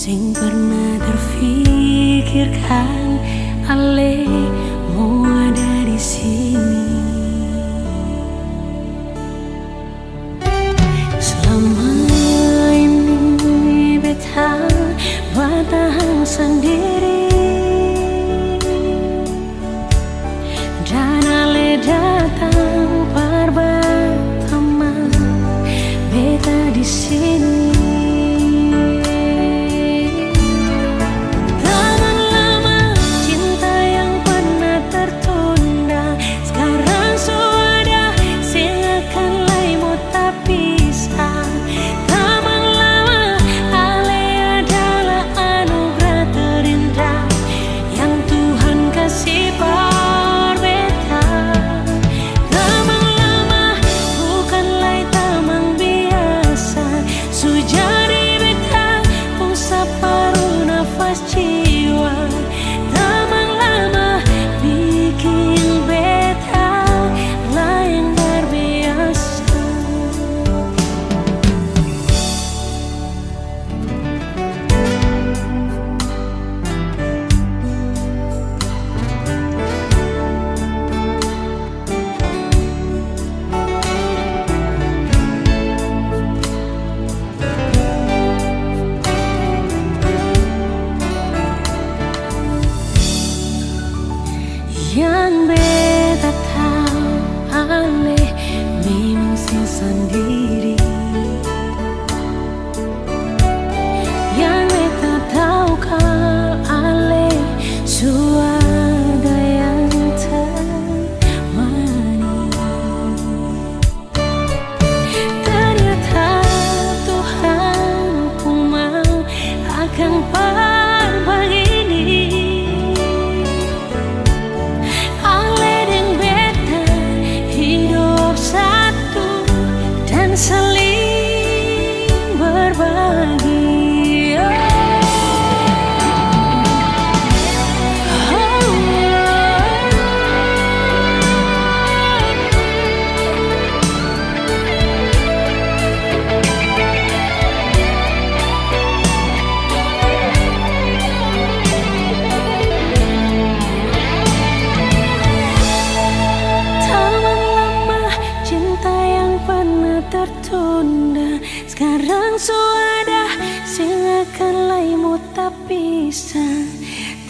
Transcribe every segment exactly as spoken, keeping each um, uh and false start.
Seng pernah terfikirkan ale mo ada di sini. Selama ini beta batahang sandiri. Dan ale datang par batamang beta di sini. Tamang lama cinta yang pernah tertunda, skarang su ada, seng akan lai mo tapisah. Tamang lama, ale adalah anugerah terindah yang Tuhan kasi par beta. Tamang lama bukan lai tamang biasa, su jadi beta pung saparu nafas jiwa. Tamang lama biking beta laeng dari biasa. Yang beta tau, ale memang seng sandiri. Yang beta tau, kal ale su ada yang temani. Ternyata Tuhan pung mau akang par bagini. Ale deng beta hidop satu dan saling berbagi. Tamang lama cinta yang pernah tertunda, skarang su ada, seng akan lai mo tapisah.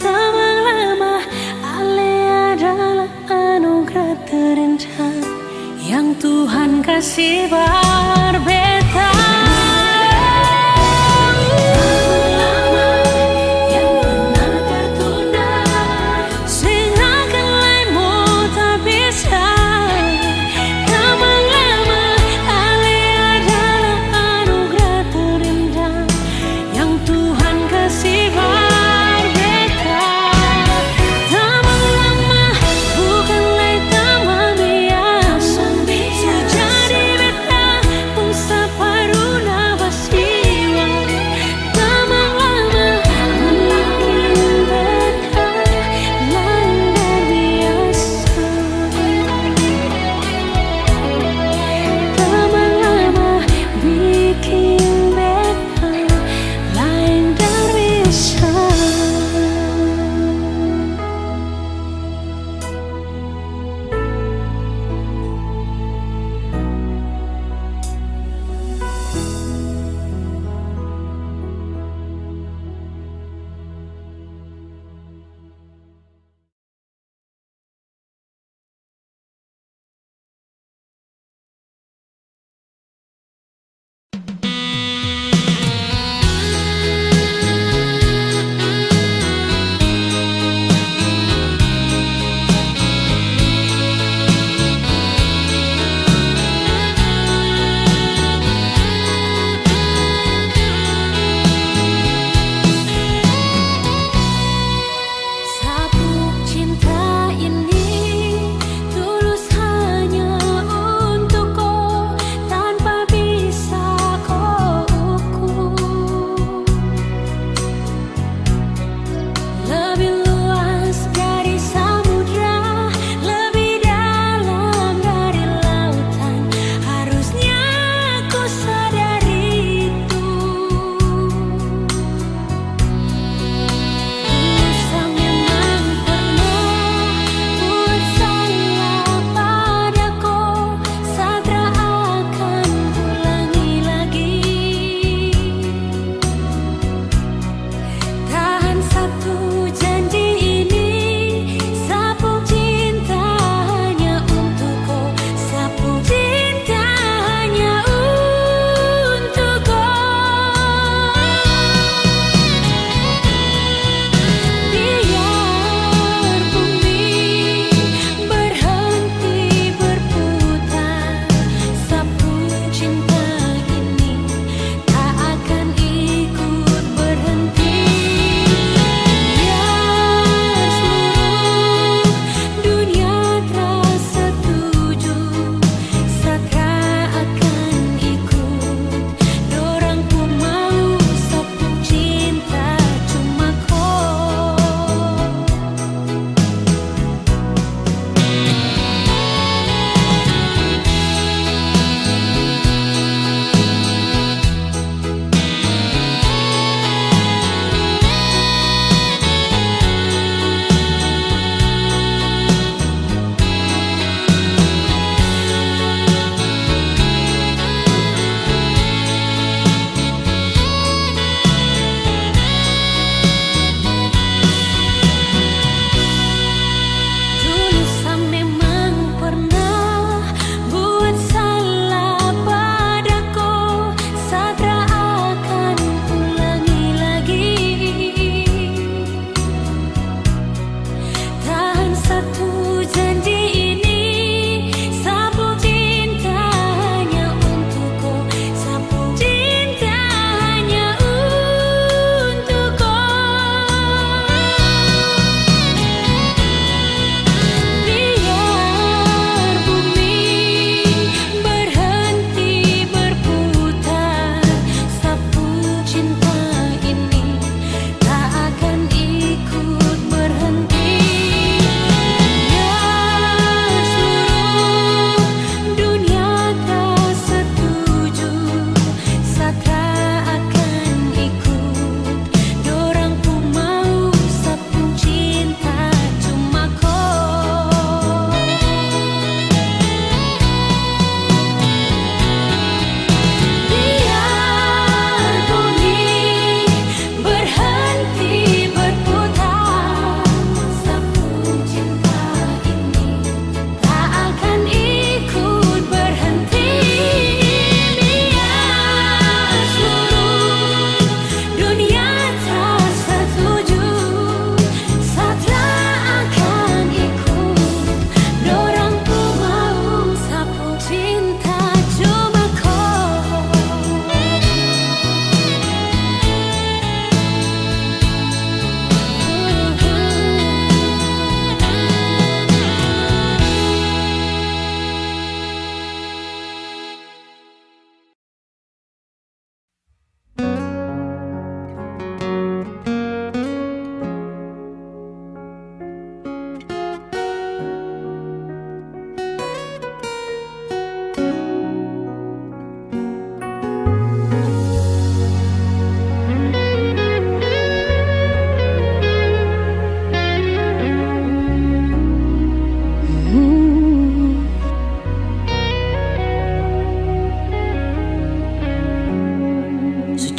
Tamang lama, ale adalah anugerah terindah yang Tuhan kasi par beta. Tamang lama yang pernah tertunda, seng akan lai mo tapisah. Tamang lama, ale adalah anugerah terindah yang Tuhan kasi par beta. Tamang lama bukan lai tamang biasa, su jadi beta pung sa-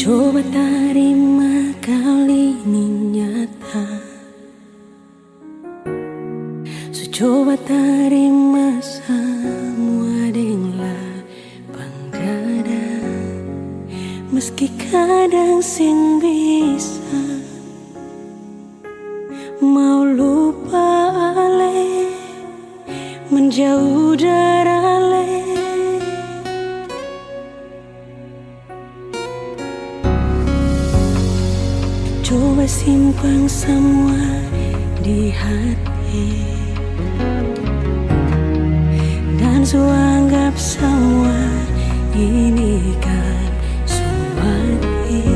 Coba tarima kali ini nyata. Su coba tarima samua deng lapang dada, meski kadang seng bisa. Mau lupa ale, menjauh dari ale. Coba simpang samua di hati, dan su anggap samua ini kan su mati.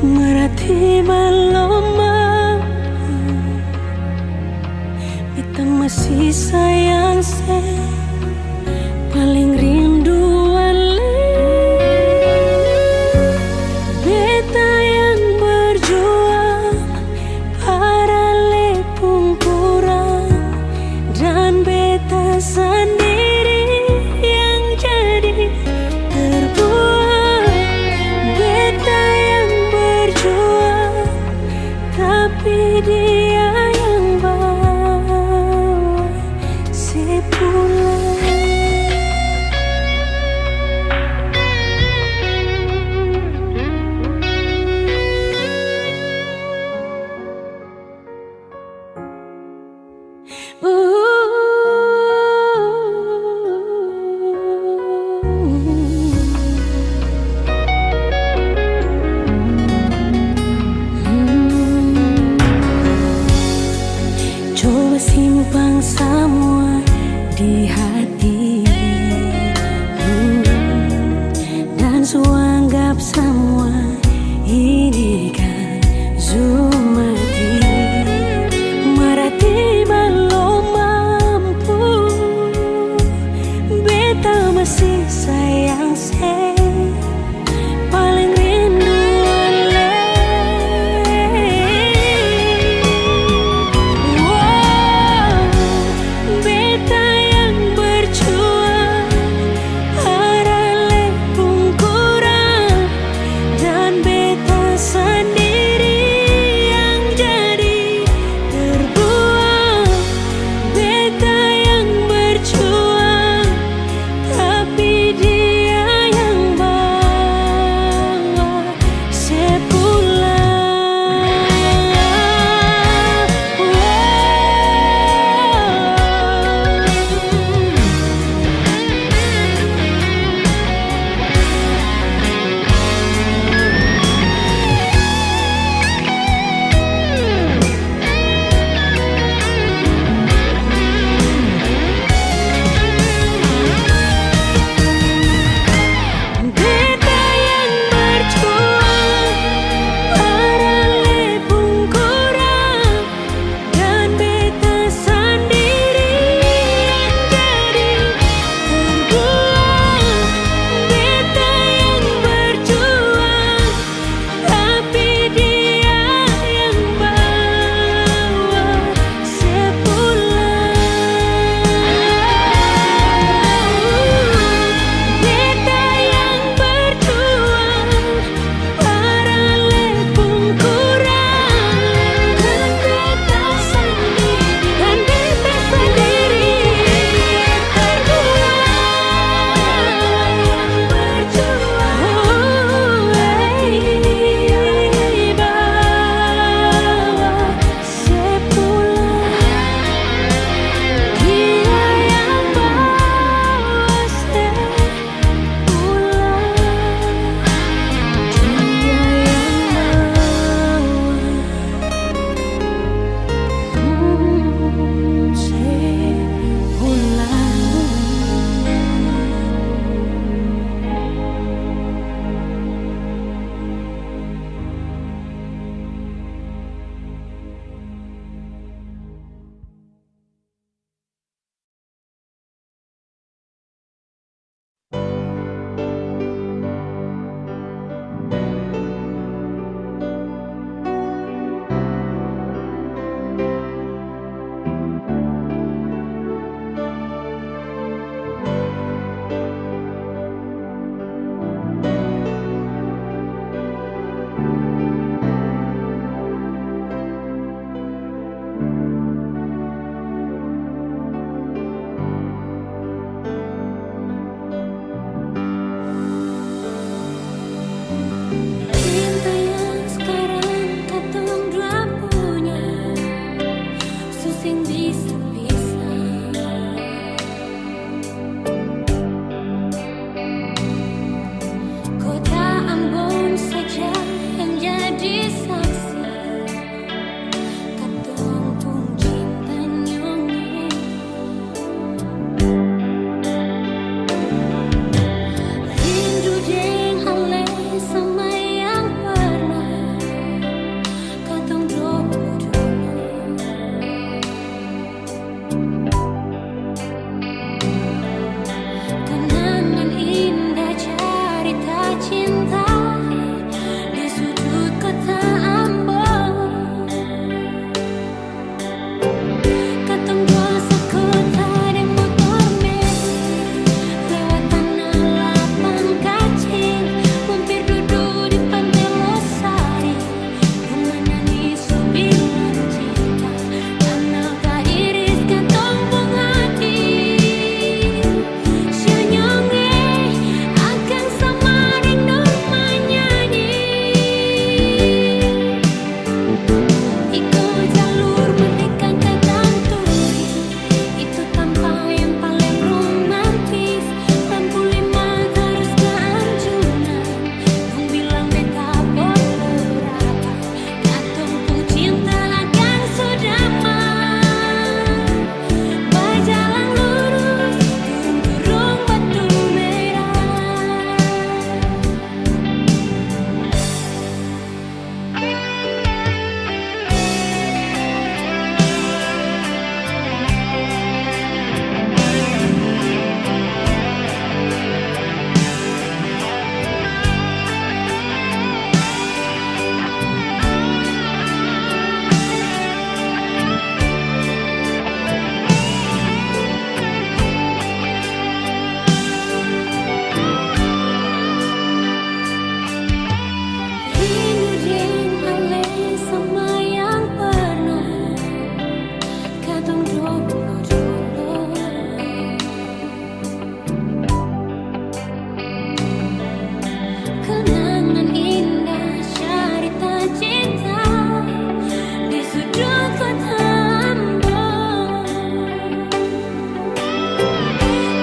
Berarti balom mampu. Beta masih sayang se, paling rindu ale. Beta yang berjuang, par ale pung kurang, dan beta sandiri yang jadi terbuang. Beta yang berjuang, tapi dia yang bawa se pulang. Coba simpang samua di hati, dan su anggap samua ini kan su mati. Berarti balom mampu, beta masih sayang se, paling rindu ale. Wow, beta yang berjuang, par ale pung kurang, Saksi katong pung cinta nyonge. Rindu deng ale sama yang pernah katong dolo-dolo. Kenangan indah carita cinta di sudut kota Ambon. Katong dua sakota deng motor metik lewat tanah lapang kacil, mampir dudu di Pante Losari. Manyanyi su bilang cinta, tanah tairis katong pung hati. Senyum, eh, akang sama deng dong manyanyi. Iko jalur merdeka ka Tanturi. Itu tampa yang paleng romantis, lampu lima tarus ka Anjungan. Dong bilang beta bolo rapa, katong pung cinta akang su damai. Bajalang lurus, turung-turung batu merah. Rindu deng ale sama yang pernah katong dolo-dolo. Kenangan indah carita cinta di sudut kota Ambon.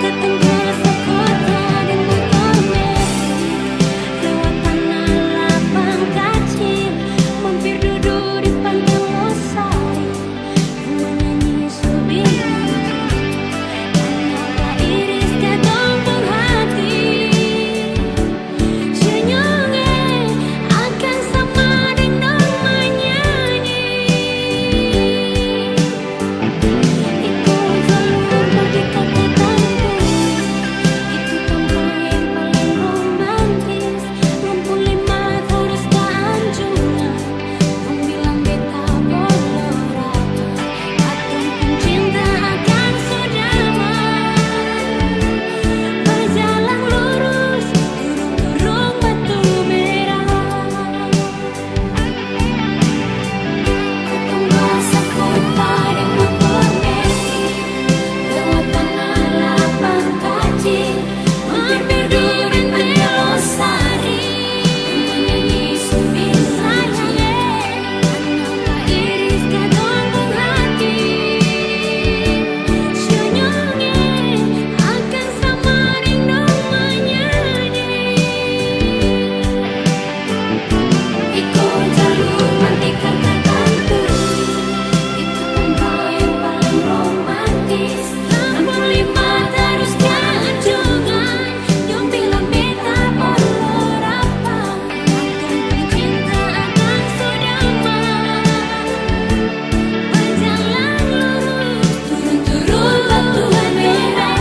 Katong dua sakota deng motor metik lewat tanah lapang kacil, mampir dudu di Pante Losari. Manyanyi su bilang, tanah tairis katong pung hati. Senyum, eh, akang sama deng dong manyanyi. Iko jalur merdeka ka Tanturi. Itu tampa yang paleng romantis. Lampu lima tarus ka Anjungan. Dong bilang beta bolo rapa, katong pung cinta akang su damai. Bajalang lurus, turung-turung batu merah. Katong dua sakota deng motor metik lewat tanah lapang kacil. Iko jalur merdeka ka Tanturi, itu tampa yang paleng romantis. Lampu lima tarus ka Anjungan, dong bilang beta bolo rapa, katong pung cinta akang su damai. Bajalang lurus, turung-turung batu merah.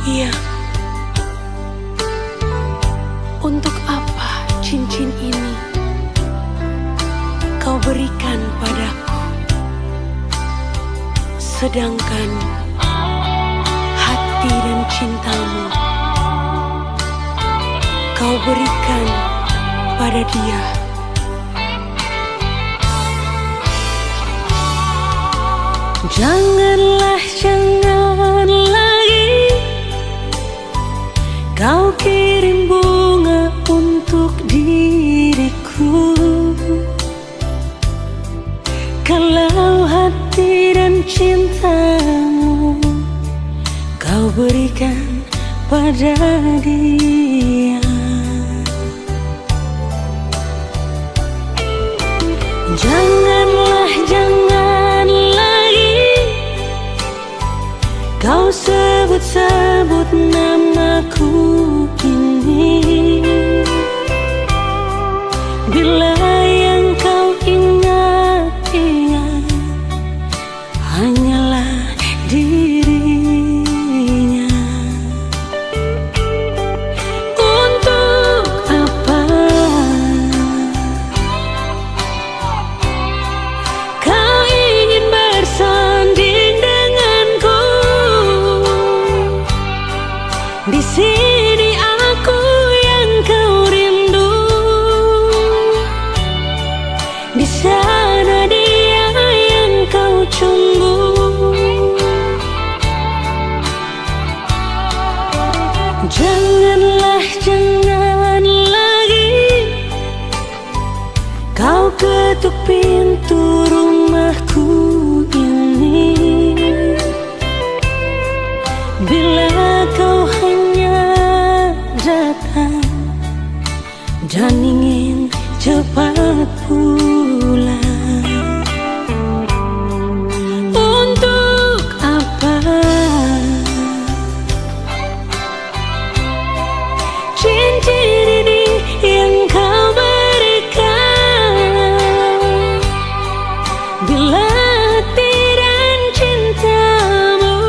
Iya, untuk apa cincin ini kau berikan padaku, sedangkan hati dan cintamu kau berikan pada dia? Janganlah, jangan lagi pada dia. Janganlah, jangan lagi kau sebut-sebut namaku ini. Bila yang kau ingat-ingat hanyalah dirinya. Untuk apa kau ingin bersanding denganku? Di sini aku yang kau rindu, di sana dia yang kau cunggu. Janganlah, jangan lagi kau ketuk pintu rumahku ini. Bila kau hanya datang dan ingin cepat pulang. Untuk apa cincin ini yang kau berikan? Bila hati dan cintamu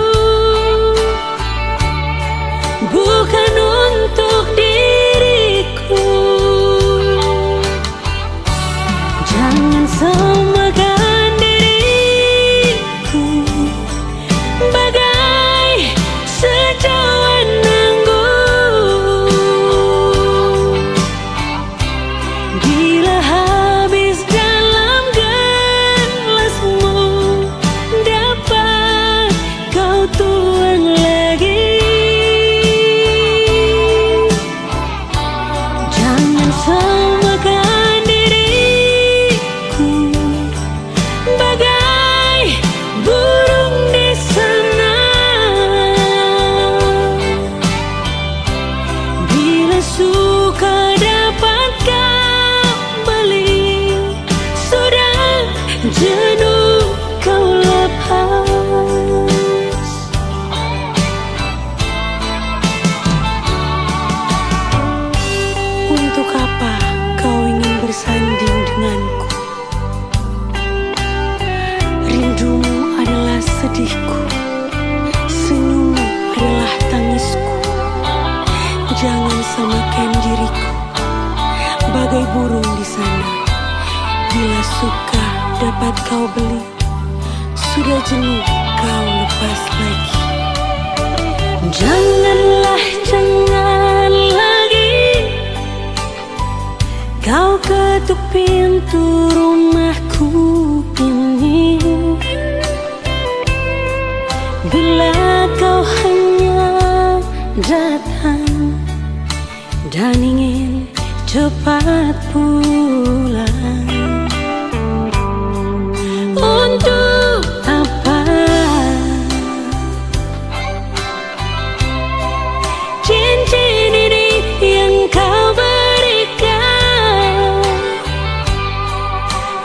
bukan untuk diriku, jangan samakan diriku bagai secawan anggur. Bila habis dalam gelasmu, dapat kau tuang lagi. Jangan samakan diriku bagai burung di sana. Bila suka dapat kau beli, sudah jenuh kau lepas. Untuk apa kau ingin bersanding denganku? Rindumu adalah sedihku, senyummu adalah tangisku. Jangan samakan diriku bagai burung di sana. Bila suka dapat kau beli, sudah jenuh kau lepas lagi. Janganlah, jangan lagi kau ketuk pintu rumahku ini. Bila kau hanya datang dan ingin cepat pulang. Untuk apa cincin ini yang kau berikan?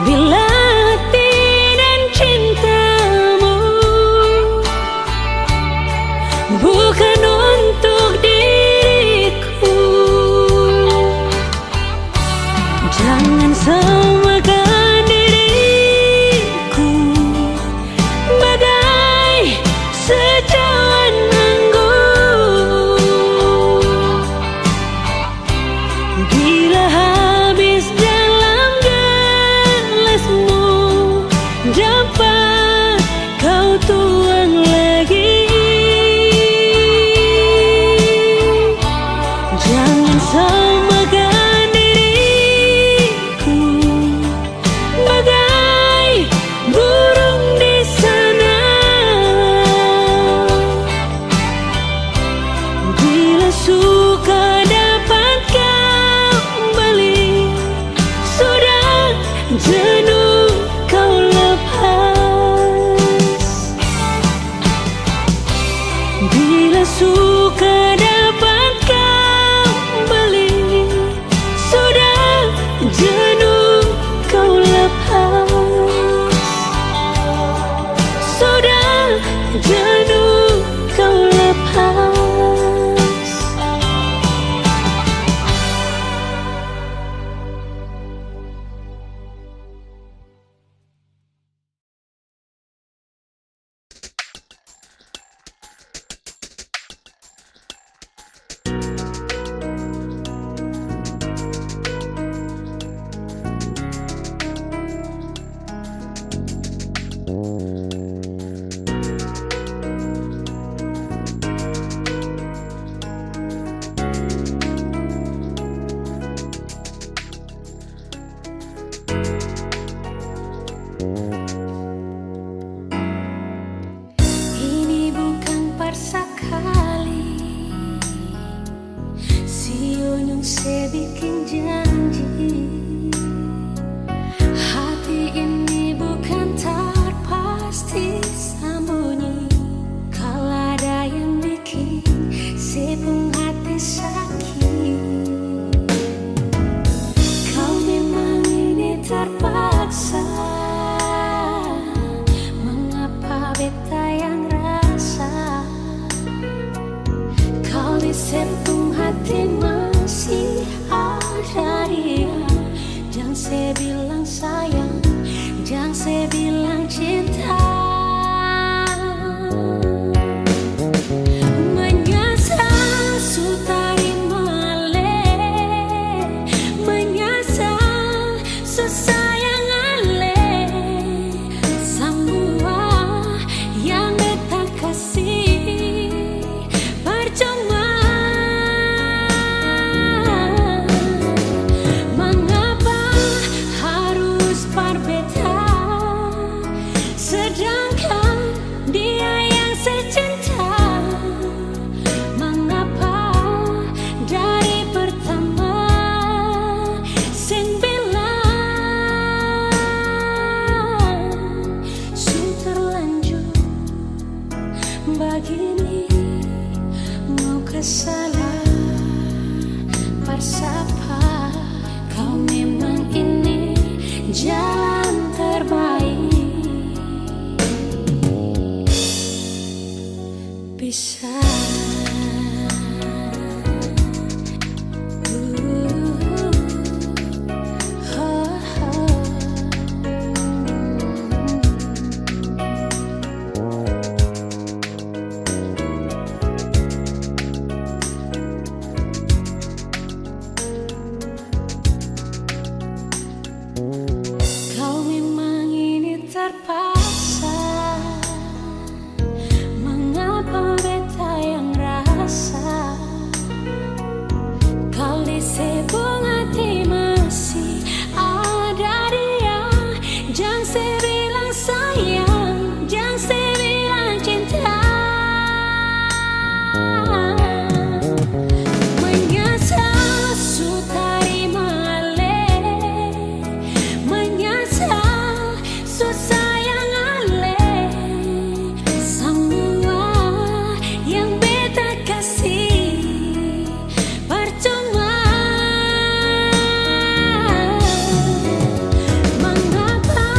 Bila hati dan cintamu bukan untuk diriku, jangan samakan diriku bagai secawan anggur. Bila habis dalam gelasmu, dapat kau tuang lagi. Jangan samakan diriku bagai burung di sana. Bila suka dapat kau beli, sudah jenuh kau lepas. Bila suka Ka dapat kau bali, sudah jenuh kau lepas, sudah jenuh kau lepas. Ini bukan parsakali si Unyung se biking janji. Hati ini bukan tar pasti sambunyi. Kal ada yang biking se pung hati saki, kau memang ini terpaksa. Mangapa beta yang rasa? Kau di se pung hati masih ada dia. Jang se bilang sayang, jang se bilang cinta. Menyesal su tarima ale, menyesal su sayang ale. Samua yang beta kasi parcuma. Mangapa harus par beta, sedangkan dia yang se cinta? Mangapa dari pertama seng bilang? Su terlanjur bagini, mau ka salah par sapa? Kau memang ini jalan terbaik. Bisa. Kau memang ini terpaksa. Mangapa beta yang rasa? Kal di se pung hati masih ada dia. Jang se bilang sayang, jang se bilang cinta. Menyesal su tarima ale, menyesal su sayang ale. Samua yang beta kasi parcuma. Mangapa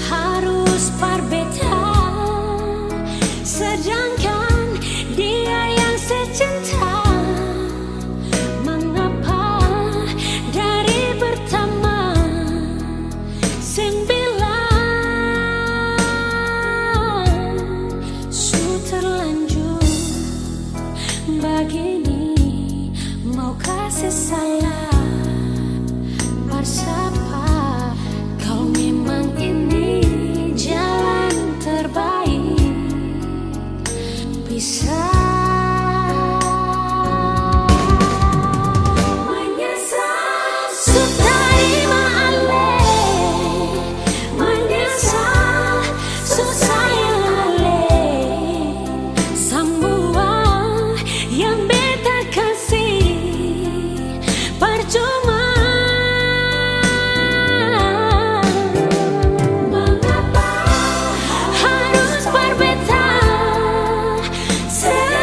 harus par beta, sedangkan dia yang se cinta? Mangapa dari pertama seng bilang? Su terlanjur bagini, mau kasi salah par sapa? Kau memang ini jalan terbaik. Bisa. Menyesal su tarima ale, menyesal su sayang ale. Samua yang beta kasi parcuma. Mangapa harus par beta, sedangkan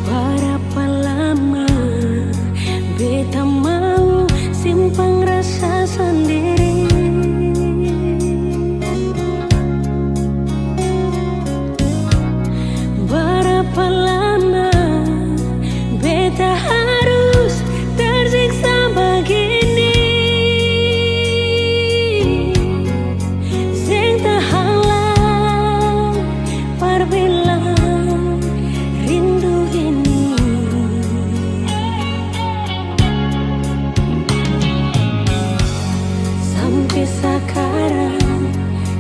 Barapa lama beta mau simpang rasa sandiri? Barapa lama beta harus tersiksa bagini? Seng tahanlah par bilang rindu ini. Sampe sakarang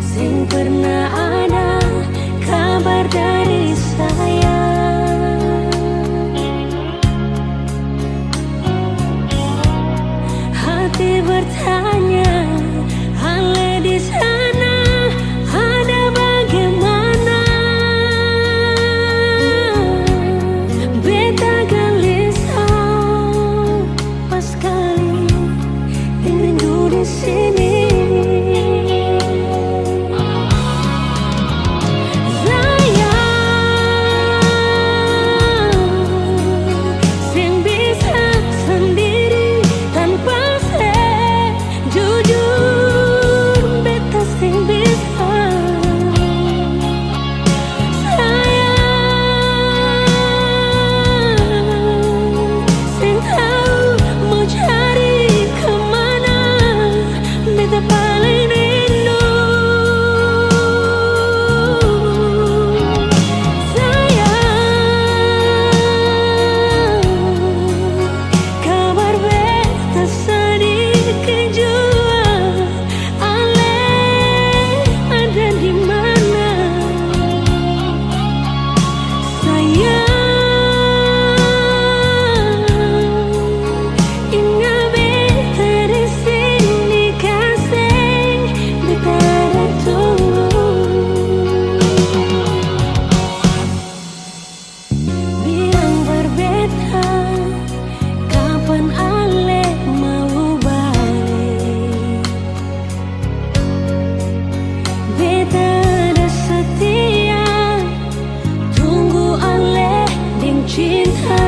seng pernah ada kabar dari saya. Hati bertanya, ale di sana ada bagaimana? Beta gelisah paskali deng rindu di sini. Sayang, seng bisa sandiri tanpa se-, jujur, beta seng bisa. Sayang, seng tau mo cari kamana. Beta paling rindu. Sayang, kabar beta sadiki jua, ale ada di mana? Sayang, inga beta di sini, kaseng beta ada tunggu. Bilang par beta, kapan ale mau bale? Beta ada setia, tunggu ale deng cinta.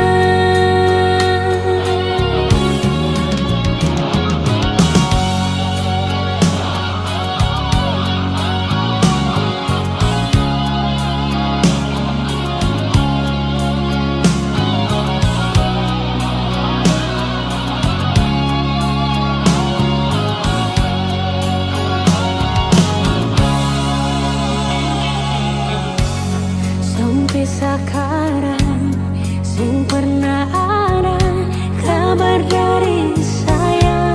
Sampe sakarang seng pernah ada kabar dari saya.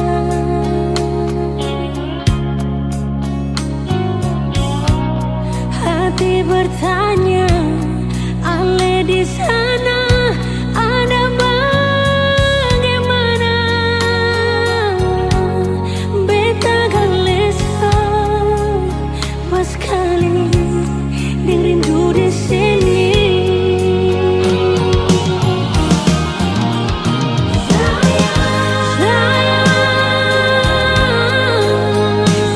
Hati bertanya, ale di sana ada bagaimana? Beta galesa paskali deng rindu di sini. Sayang,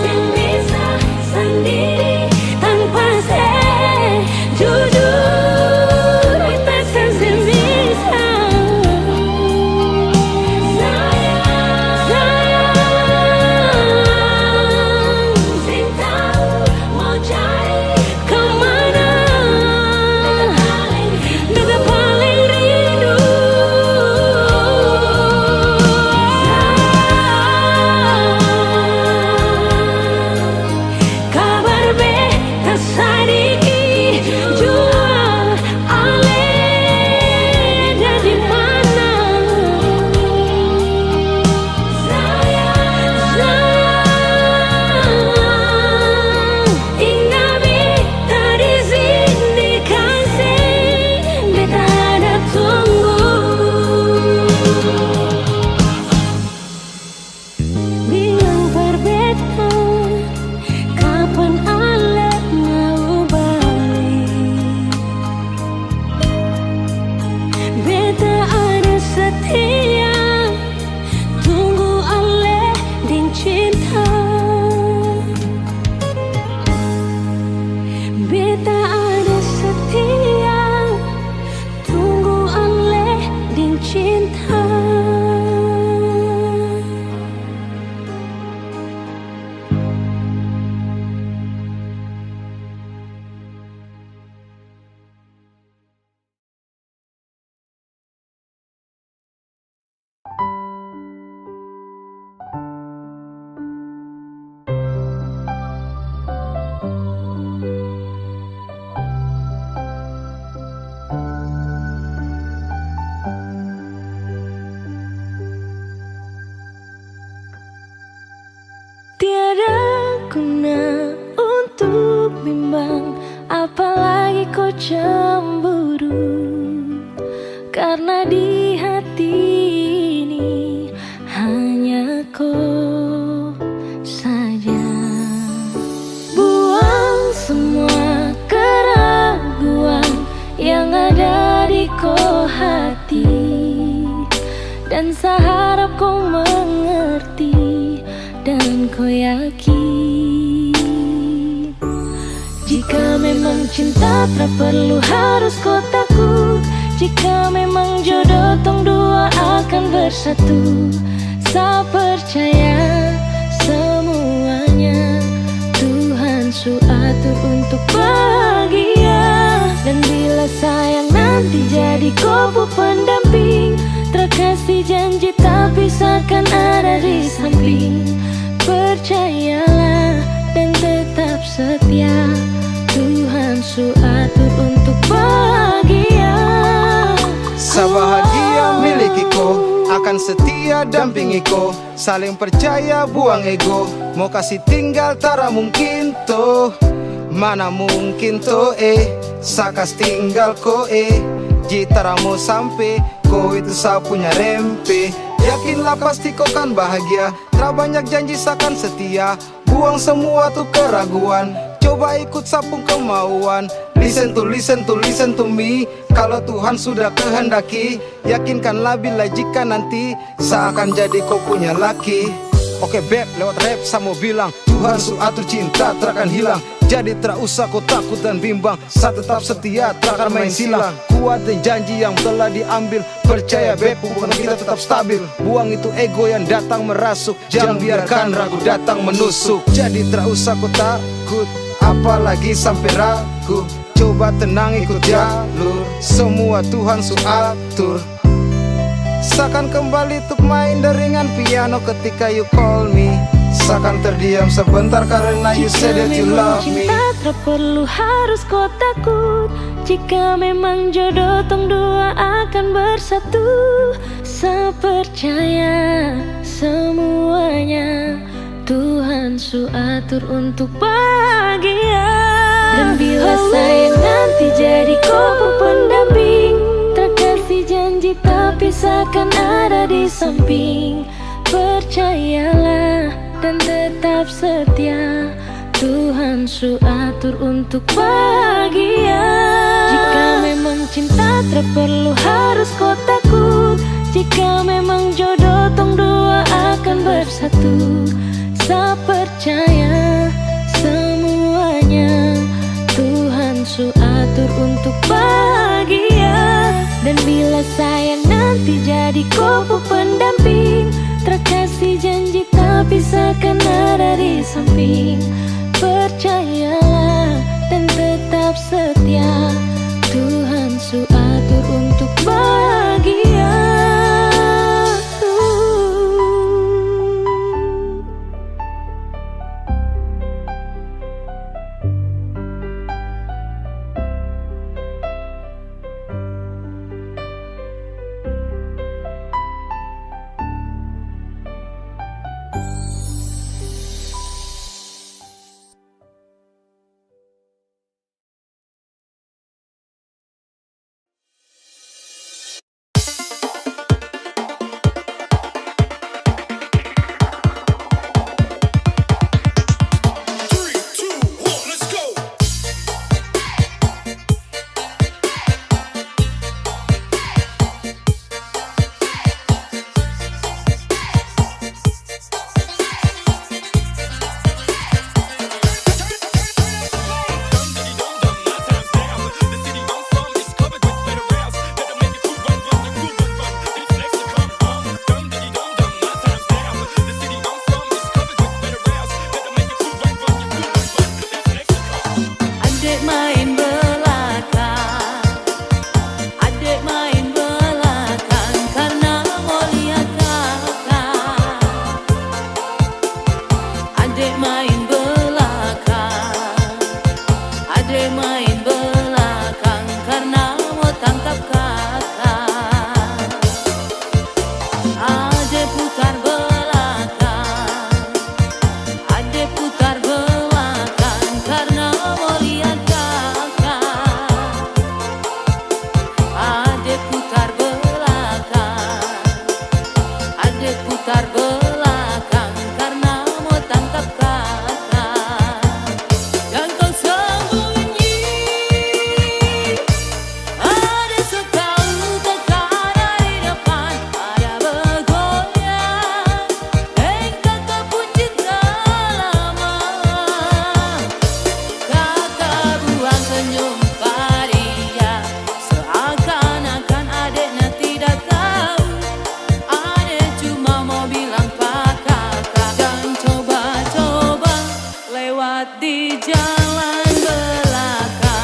seng bisa sandiri tanpa se-, jujur, beta se cemburu, karna di hati ini hanya ko saja. Buang semua keraguan yang ada di ko hati, dan sa harap ko mengerti dan ko yakin. Jika memang cinta tra perlu harus ko takut, jika memang jodoh tong dua akan bersatu, sa percaya semuanya Tuhan su atur untuk bahagia. Dan bila sayang nanti jadi ko pu pendamping, tra kasi janji tapi seakan ada di samping, percayalah dan tetap setia, Tuhan su atur untuk bahagia. Sa bahagia miliki ko, akan setia dampingi ko, saling percaya buang ego, mo kasi tinggal tara mungkin to, mana mungkin to eh, sa kas tinggal ko eh, ji tara mo sampe ko itu sa punya rempe. Yakinlah pasti ko kan bahagia, tra banyak janji sa kan setia, buang semua tu keraguan, coba ikut sa pung kemauan. Listen to, listen to, listen to me. Kalo Tuhan sudah kehendaki, yakinkanlah bila jika nanti sa akan jadi ko punya laki. Oke beb, lewat rap sa mo bilang, Tuhan su atur cinta tra akan hilang. Jadi tra usah ko takut dan bimbang, sa tetap setia tra akan main silang. Kuat deng janji yang telah diambil, percaya beb, hubungan kita tetap stabil. Buang itu ego yang datang merasuk, jang biarkan ragu datang menusuk. Jadi tra usah ko takut, apalagi sampe ragu. Coba tenang ikut jalur, semua Tuhan su atur. Sa kan kembali tuk main deringan piano ketika you call me. Sa kan terdiam sebentar karena you say that you love me. Jika memang cinta tra perlu harus ko takut, jika memang jodoh tong dua akan bersatu, sa percaya semuanya Tuhan su atur untuk bahagia. Dan bila sayang nanti jadi ko pu pendamping, tra kasi janji tapi seakan ada di samping, percayalah dan tetap setia, Tuhan su atur untuk bahagia. Jika memang cinta tra perlu harus ko takut, jika memang jodoh tong dua akan bersatu, sa percaya semuanya Tuhan su atur untuk bahagia. Dan bila sayang nanti jadi ko pu pendamping, tra kasi janji tapi seakan ada di samping, percayalah dan tetap setia, Tuhan su atur untuk bahagia. Di jalan belakang.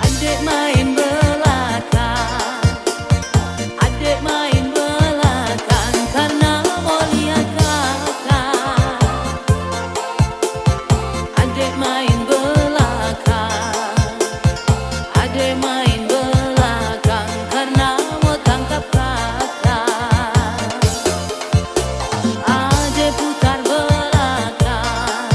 Ade main belakang, ade main belakang karna mo lia kaka. Ade main belakang, ade main belakang karna mo tangkap kaka. Ade putar belakang,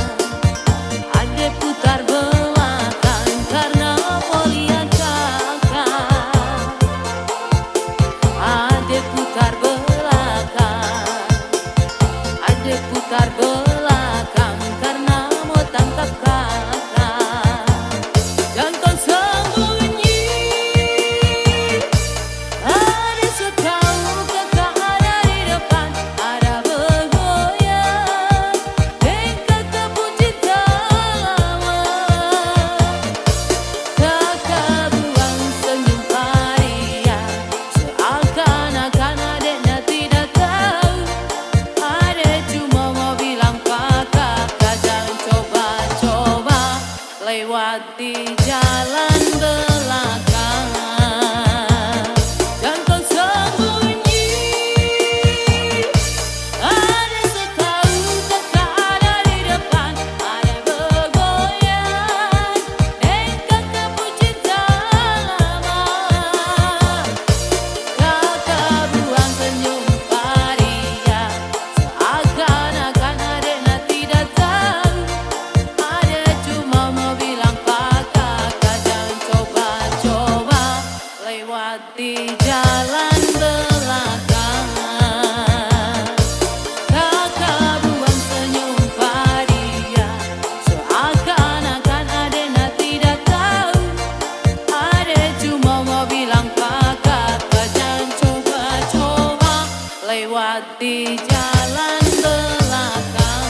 ade putar belakang karna mo lia kaka. Ade putar belakang, ade putar belakang karna mo tangkap kaka. Jang kong sambunyi. Ada su tau kaka ada di depan, ada bergoyang deng kaka pung cinta lama. Kaka buang senyum pa dia, seakan-akan adeknya tidak tau. Ade cuma mau bilang pa kaka jang coba-coba lewat di jalan belakang. Jang kong sembunyi, ada su tau kaka ada di depan, ada bergoyang deng kaka pung cinta lama. Kaka buang senyum pa dia, seakan-akan adeknya tidak tau. Ade cuma mau bilang pa kaka jang coba-coba lewat di jalan belakang. Kaka buang senyum pa dia, seakan-akan adeknya tidak tau. Ade cuma mau bilang pa kaka jang coba-coba lewat di jalan belakang.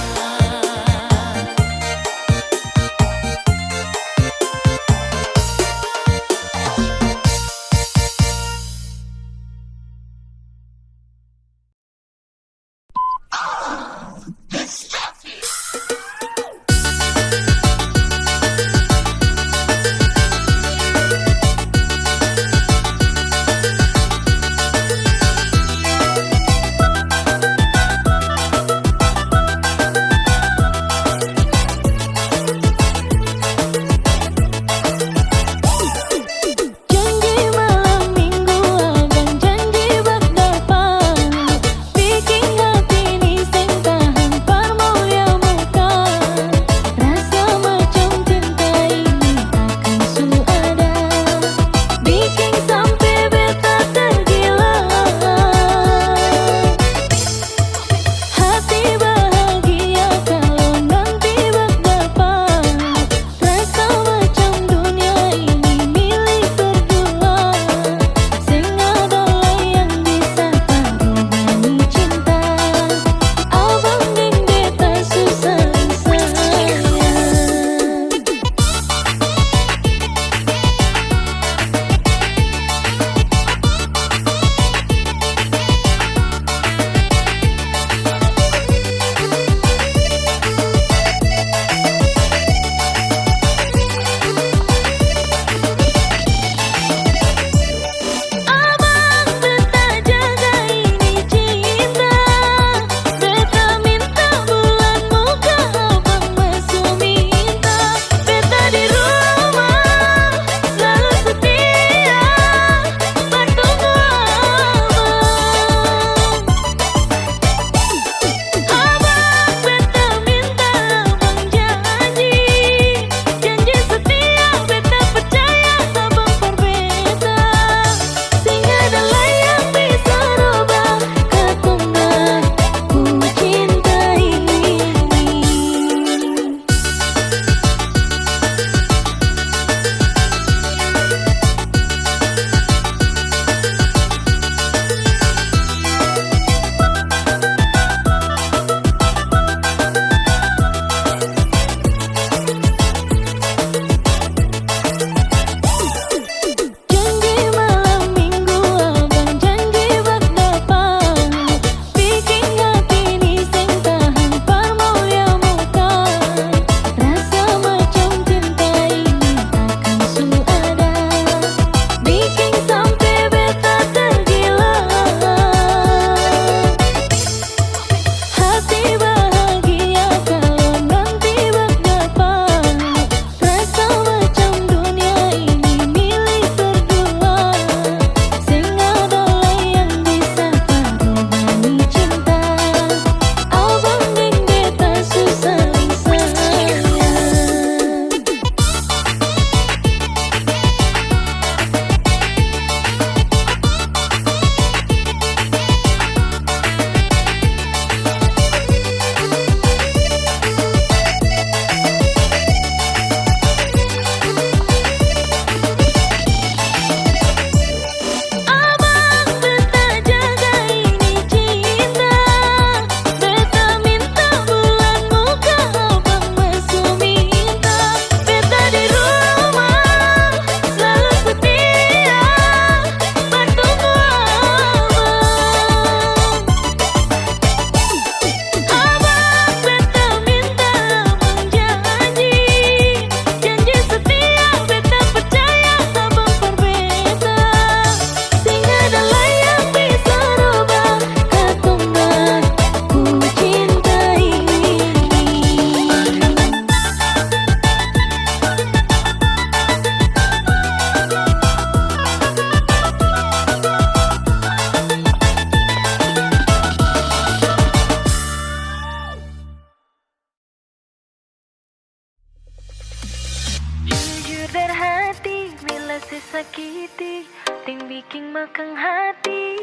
Sakiti deng biking makang hati,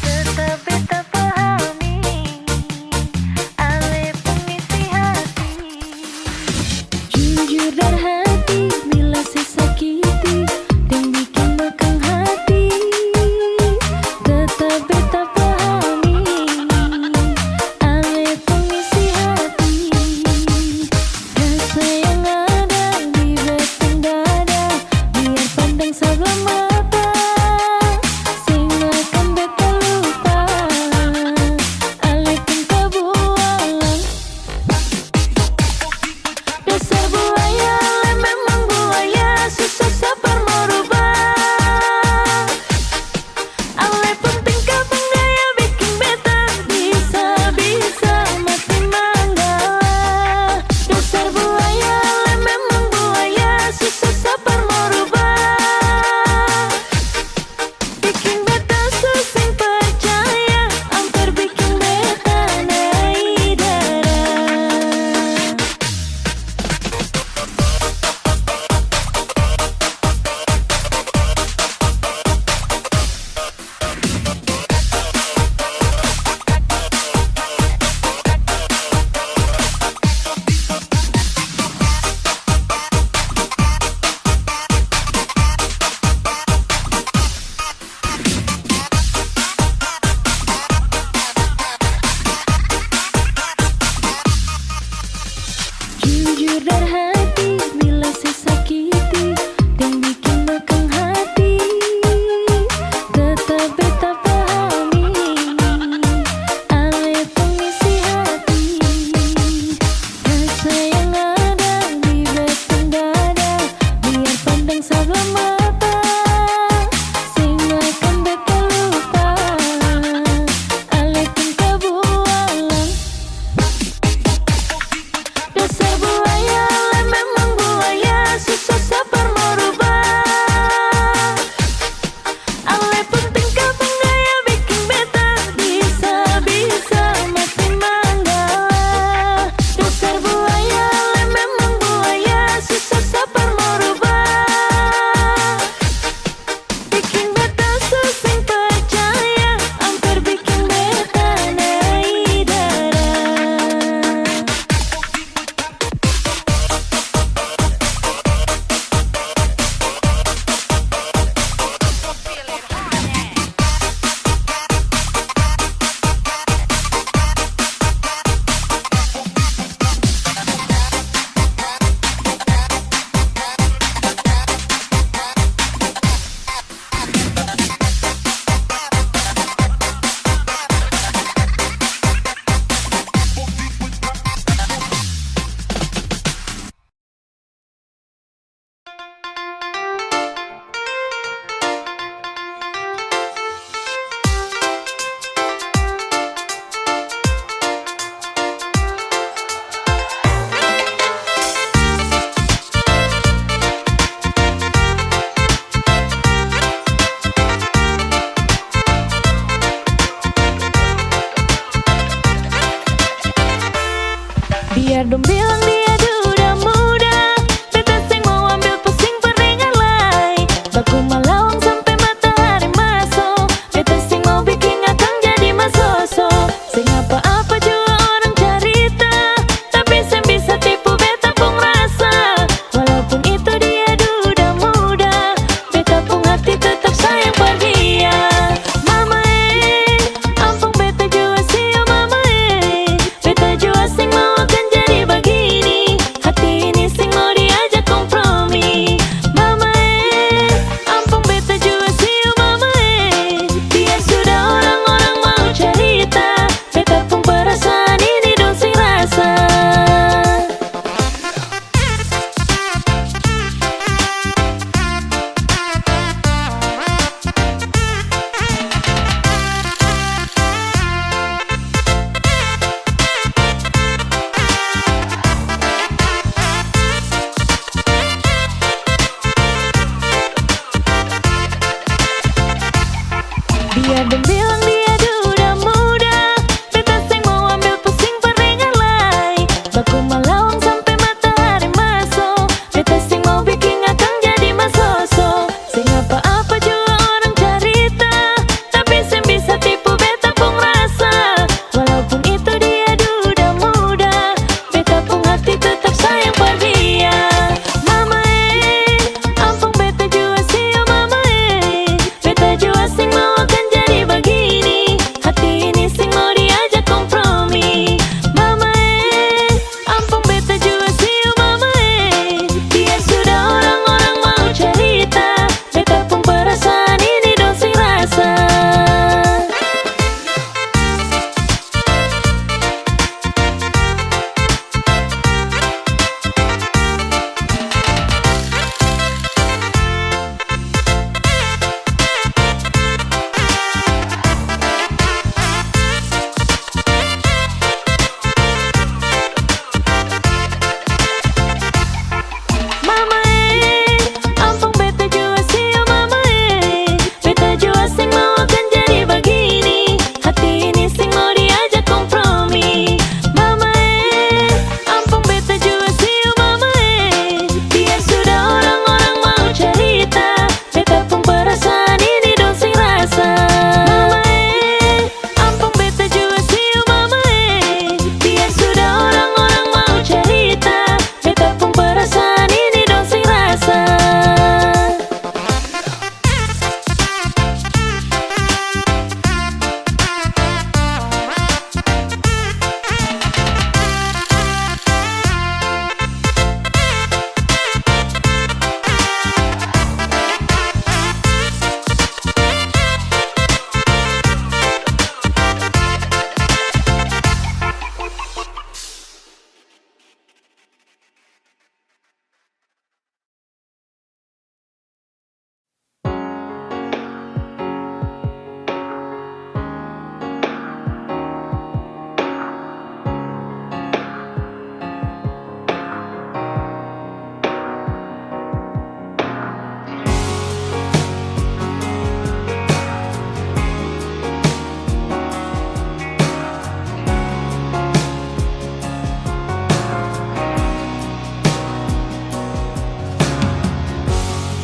tetap beta pahami, ale pung isi hati. Jujur dari hati, bila se sakiti deng biking makang hati, tetap beta pahami, ale pung isi hati. Rasa yang ada di beta pung dada, biar pandang sabla mata, seng akan beta lupa, ale pung kabualang. Dasar buaya, ale memang buaya, susah sabar mo rubah. Ale pung tingkah pung gaya biking beta bisa-bisa mati manggala. Dasar buaya, ale memang buaya, susah sabar mo rubah. Biking beta su seng parcaya, amper biking beta nae darah. Jujur dari hati, bila se sakiti deng biking makang hati, tetap beta pahami, ale pung isi hati. Rasa yang ada di beta pung dada, biar pandang sabla mata, seng akan beta lupa, ale pung kabualang. Dasar buaya, ale memang buaya, susah sabar mo rubah. Ale pung tingkah pung gaya biking beta bisa-bisa mati manggala. Dasar buaya, ale memang buaya, susah sabar mo rubah. Biking beta su seng parcaya, amper biking beta nae darah. Biar dong bilang dia duda muda, beta seng mau ambil pusing par dengar lai. Baku malawang sampe matahari maso, beta seng mau biking akang jadi masoso. Seng apa-apa jua orang carita, tapi seng bisa tipu beta pung rasa. Walaupun itu dia duda muda, beta pung hati tetap sayang par dia. Mama e, ampung beta jua sio mama e. Beta jua seng mau akan jadi bagini. Hati ini seng mau diajak kompromi. Mama e, ampung beta jua sio mama e. Biar sudah orang-orang mau carita, beta pung perasaan ini dong seng rasa. Biar dong bilang dia duda muda, beta seng mau ambil pusing par dengar lai. Baku malawang sampe matahari maso, beta seng mau biking akang jadi masoso.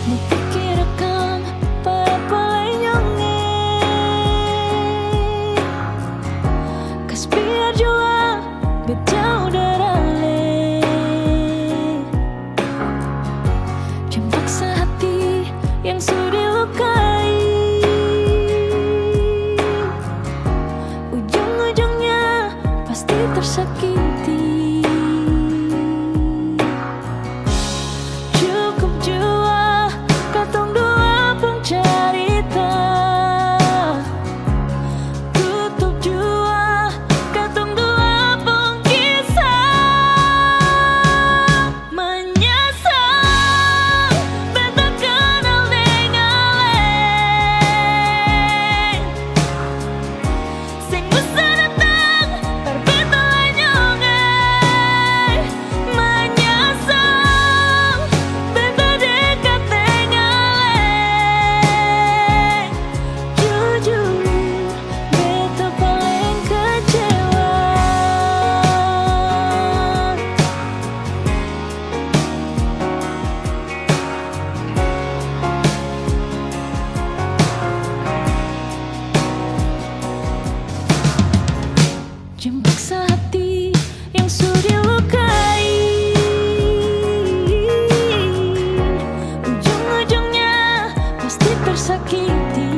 Pikir akang par apa lai nyong e? Kas biar jua bet jauh dara le. Jang paksa hati yang su dilukai. Ujung-ujungnya pasti tersakiti. Cukup jua katong dua pung carita. Tutup jua katong dua pung kisah. Manyasal beta kanal deng ale. Seng usah datang par beta lanyong e. Manyasal beta dekat deng ale. Jujur, beta paleng kecewa. Jang paksa hati yang su dilukai. Ujung-ujungnya pasti tersakiti.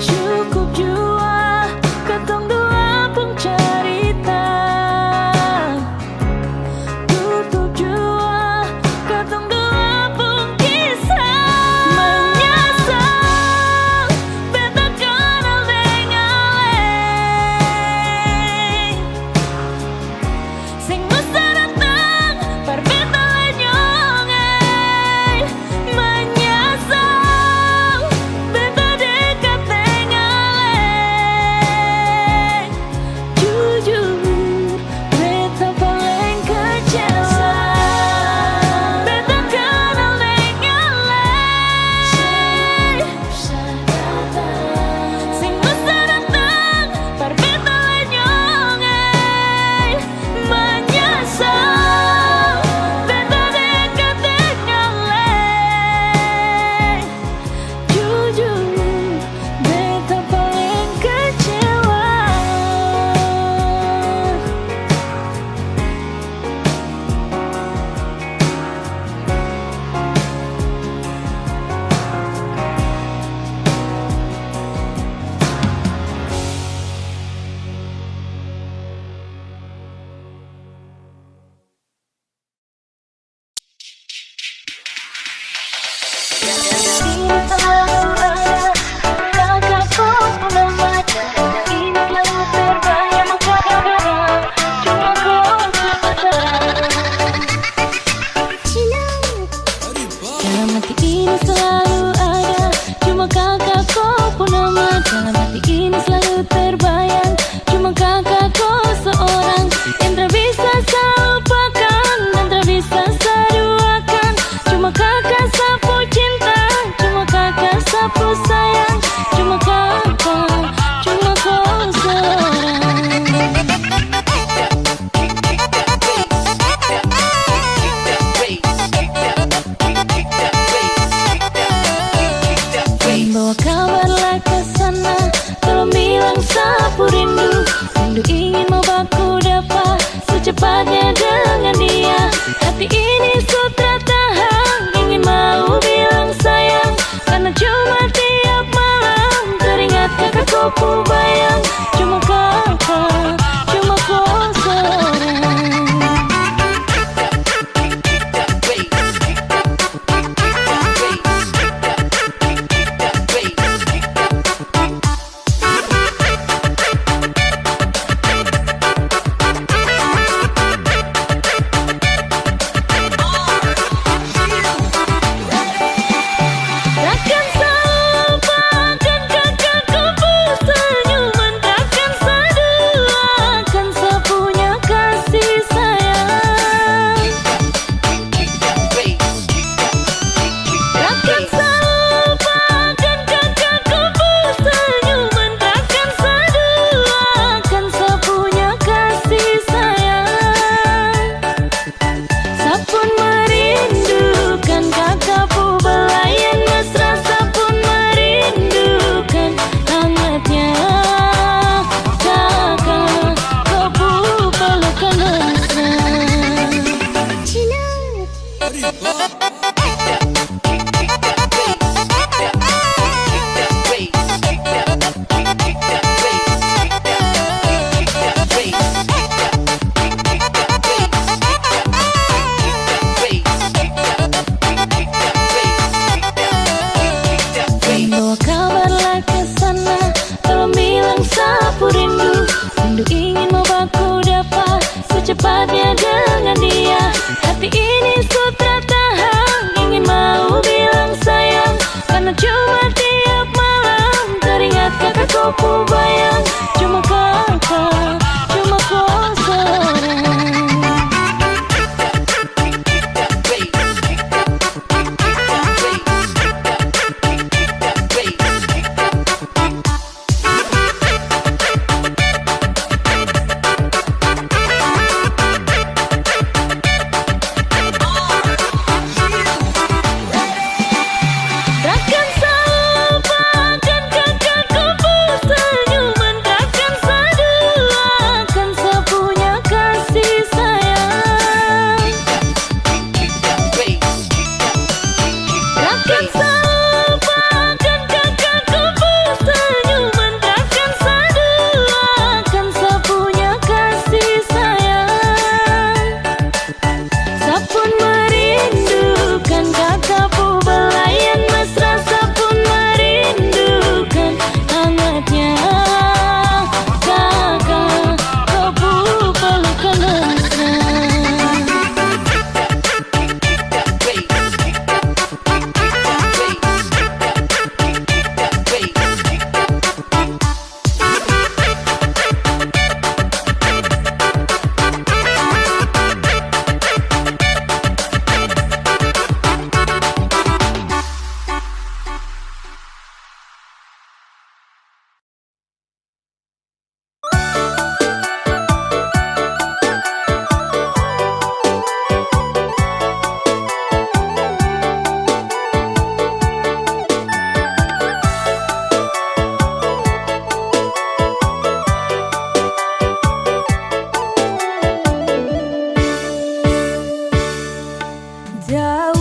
Cukup jua katong dua pung carita. Tutup jua katong dua pung kisah. Manyasal beta kanal deng ale. Seng usah datang par beta lanyong e. Seng bawa kabar lai ka sana, tolong bilang sapu rindu. Rindu ingin mo baku dapa secepatnya dengan dia. Hati ini su tra tahan, ingin mau bilang sayang, karna cuma tiap malam teringat kaka ko pu bayang. Cuma kaka, cuma ko sorang. Takkan sa lupakan kaka ko pu senyuman, takkan sa duakan sa punya kasih sayang. Takkan sa lupakan kaka ko pu senyuman, takkan sa duakan sa punya kasih sayang. Sa pun merindukan kaka pu belayan mesra, sa pun merindukan hangatnya kaka ko pu pelukan mesra. Jauh